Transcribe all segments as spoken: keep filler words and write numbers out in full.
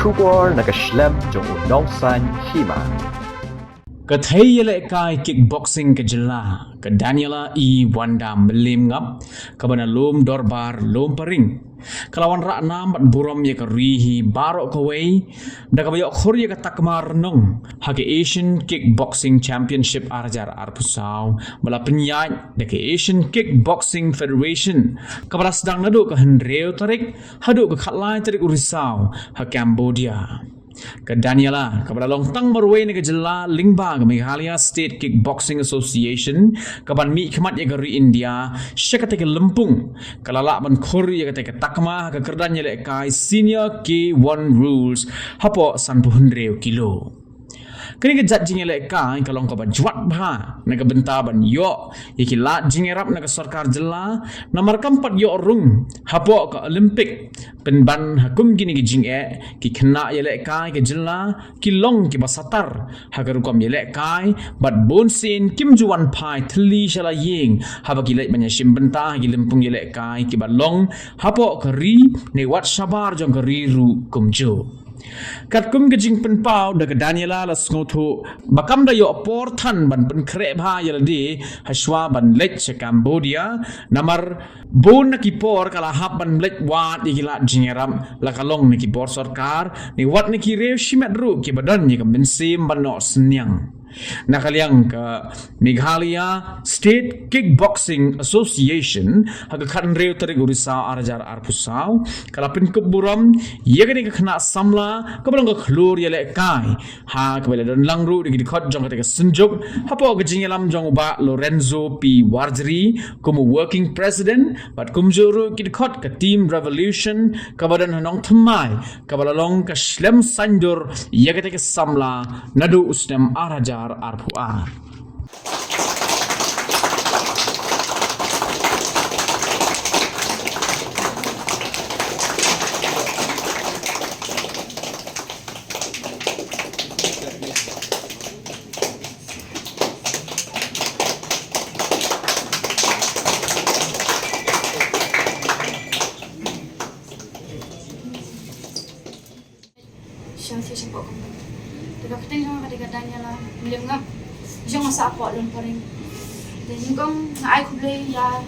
Khubor na ka shlem jong u Nongsaiñ Hima. Ka thei ïalehkai kickboxing ka jylla, ka Daniela E Wanda Mylliemngap, kaba na Lum Dorbar Lumparing, ka la wanrah nam bad burom ïa ka ri hi baroh kawei da kaba ïoh khur ïa ka takma rnong ha ka Asian Kickboxing Championship ar hajar arphew saw, ba la pynïaid da ka Asian Kickboxing Federation, kaba la sdang naduh ka hynriew tarik haduh ka khatlai tarik u Risaw ha Cambodia. Ka Daniela, kaba la long tang marwei na ka jylla lyngba ka Meghalaya State Kickboxing Association, kaban mihkhmat ïa ka ri India sha katei ka lympung, ka la lah ban khur ïa katei ka takma ha ka kyrdan ïalehkai Senior K one Rules hapoh sanphew hynriew kilo. Kane ka jait jingïalehkai ka long kaba jwat bha na ka bynta ban ïoh ïa ki lad jingïarap na ka sorkar jylla, namar kam pat ïoh rung hapoh ka Olympic, pynban ha kum kine ki jingeh, ki khynnah ïalehkai ka jylla ki long kiba satar ha ka rukom ïalehkai, bad bun sien kim ju wan phai thylli sha la ïing haba ki leit ban ïashim bynta ha ki lympung ïalehkai kiba long hapoh ka ri ne wat shabar jong ka ri ruh kumjuh. Katkum ka jingpynpaw da ka Daniela, la sngewthuh ba kam da ïoh por than ban pynkhreh bha ïa lade hashwa ban leit sha Cambodia, namar bun na ki por ka la hap ban leit wad ïa ki lad jingïarap, la ka long na ki bor sorkar ne wat na ki riew shimet ruh kiba don ïa ka mynsiem ban noh synñiang. Na ka liang ka Meghalaya State Kickboxing Association, ha ka khathynriew tarik u Risaw ar hajar arphew saw, ka la pynkup burom ïa kane ka khynnah samla kaba long ka khlur ïalehkai, ha kaba la don lang ruh da ki dkhot jong kata ka synjuk, hapoh ka jingïalam jong u Bah Lorenzo P Warjri kum u working president, bad kumjuh ruh ki dkhot ka Team Revolution kaba don ha Nongthymmai, kaba la long ka shlem saiñdur ïa kata ka samla naduh u snem ar hajar arphew ar. Sha sha sha pok. Te ka kyrteng jong nga ka dei ka Daniela Mylliemngap, jong nga sha pok Lumparing. Te nyngkong nga ai khublei ïa,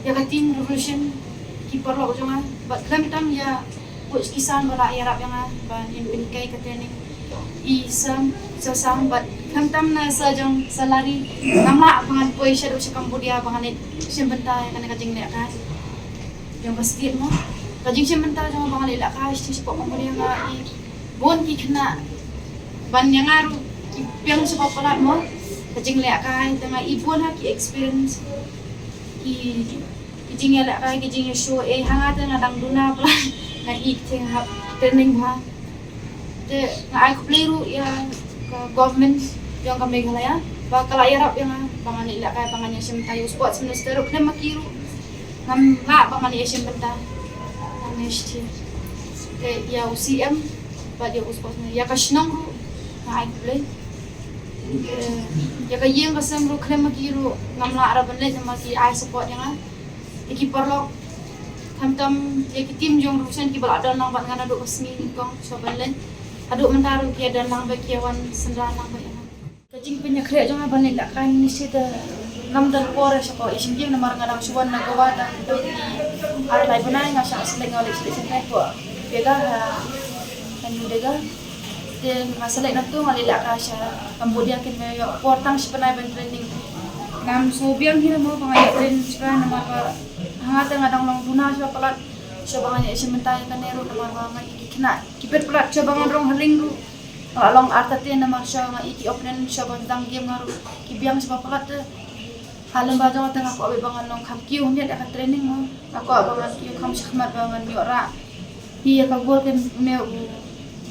ïa ka Team Revolution, ki paralok jong nga, bad khlem tam ïa u Kisan ba la ïarap ïa nga ban ïa pynkhie ka training. I Sam, Sir Sam, bad khlem tam na Sir jong, Sir Larry, ngam lah ba ngan poi shaduh sha Cambodia ba ngan leit shim bynta ïa kane ka jinglehkai jong ka state mo. Ka jingshim bynta jong nga ba ngan leit lehkai sha sha pok Cambodia nga i bun ki khynnah ban ïa nga ruh ki biang sha palat mo. Ka jinglehkai te nga i bun ha ki experience, ki, ki jingïalehkai, ki jingïashow, eh, ha nga te nga dang duna palat, nga i ki jing hap training bha. Te nga ai khublei ruh ïa ka government jong ka Meghalaya ba ka la ïarap ïa nga ba ngan leit lehkai, ba ngan ïashim bynta. Ïa u sports minister ruh khlem ma ki ruh ngam lah ba ngan ïashim bynta. Ngan ïashim. Te ïa u C M bad ïa u sports minister, ïa ka shnong ruh nga ai khublei. Te ïa ka ïing ka sem ruh khlem ma ki ruh ngam lah ban leit, namar ki ai support ïa nga. Ïa ki paralok, khamtam ïa ki team jong Revolution kiba la don lang bad nga naduh ka sngi nyngkong sha ban leit. Haduh mynta ruh ki ïa don lang bad ki ïa wan synran lang bad ïa nga. Ka jingpynïakhleh jong nga ban leit lehkai mynstep te ngam don por sha ka ïashim ïing namar nga dang shu wan na Goa tang dei ki ar lai bnai, nga shah select, nga leit select sha New Delhi, ha, ha New Delhi. Te nga select na tu nga leit lehkai sha Cambodia, kin ym ïoh por tang shi bnai ban training. Ngam sngewbiang hi mo ba nga ïa train shi bnai namar ba ha nga te nga dang long duna sha palat, sha ba ngan ïa shim bynta ïa kane ruh namar ba nga ïa ki khynnah ki bit palat sha ba ngan rung ha ring ruh. Nga la long artatien namar sha nga ïa ki opponent sha ba dang game nga ruh ki biang sha palat te. Ha lem ba jong te nga kwah beit ba ngan long kham kiew hynrei ïa ka training mo. Nga kwah ba ngan kiew kham shakhmat ba ngan ïoh rah. Ïa ka gold kin me u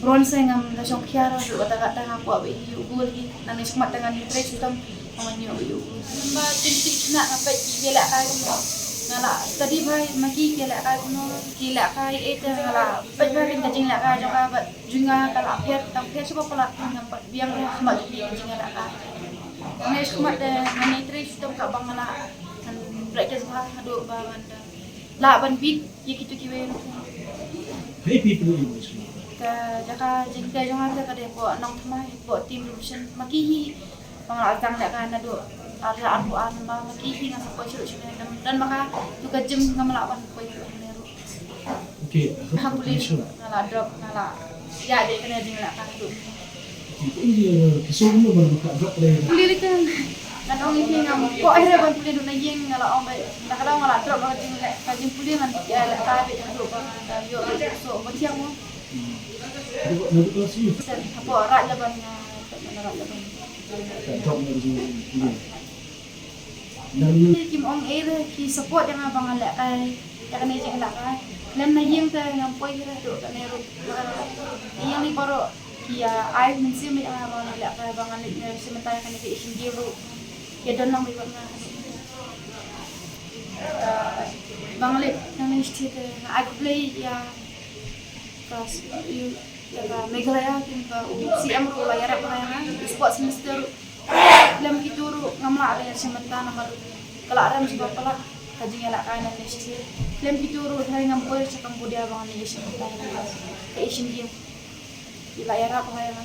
bronze ngam da shong khia ruh, kata kata nga kwah beit ïa u gold hi. Nangne shakhmat te ngan ïa trei shitom ba ngan ïoh ïa u gold. Ba tin tin khynnah nga peit ki ïalehkai kumno. Nga la study bha ma ki, ki ïalehkai kumno, ki ïalehkai eh te nga la peit bha kin ka jinglehkai jong ka bad jong nga ka la pher, tang pher sha palat, ngam pat biang ruh khmat ki jingïalehkai. Nangne shakhmat te ngan ïa trei shitom ka ba nga la ngan practice bha haduh ba ngan da lah ban beat ïa kito kiwei ruh. Many people in this world. Jaka jingtei jong nga te ka dei hapoh Nongthymmai, hapoh Team Revolution. Ma ki hi ba nga la dang lehkai naduh ar hajar arphew ar, ma ki hi nga sa poi shuh shuh ne, don ma ka tu ka gym, ngam lah ban poi shuh ne ruh. Okay, ha pule nga la drop, nga la ïa dei kane jinglehkai naduh. Ki shu kumno ban ka drop lei? Pule lei te. Ngan ong ïa phi, ngam kwah re ban pule naduh na ïing, nga la ong ba da ka daw nga la drop ka jing, ka jingpule, ngan ïa lehkai beit haduh ba ngan da ïoh ruh shuh ba thiang mo. Haduh, haduh klas ïa? Hapoh Raid Laban, nga drop na Raid Laban. Ka drop na jingpule. Ki ong ei re, ki support ïa nga ba ngan lehkai ïa kane jinglehkai. Lem na ïing te ngam poi re haduh kane ruh. Ïa ngi baroh ki ïa ai mynsiem ïa nga ba ngan lehkai, ba ngan leit na symmetry kane ka Asian Games ruh. Ïa don lang beit bad nga haduh. Ba ngan leit na Asian Games te nga ai khublei ïa ka, ïa ka Meghalaya, kin ka u C M ruh la ïarap ïa nga, u Sports Minister ruh. Lem kito ruh ngam lah ban ïa symmetry namar ka la rem sha ba palat ka jingïalehkai na Asian Games. Lem kito ruh tharai ngam poi sha Cambodia ba ngan ïa symmetry ka Asian Games. Ki la ïarap ïa nga.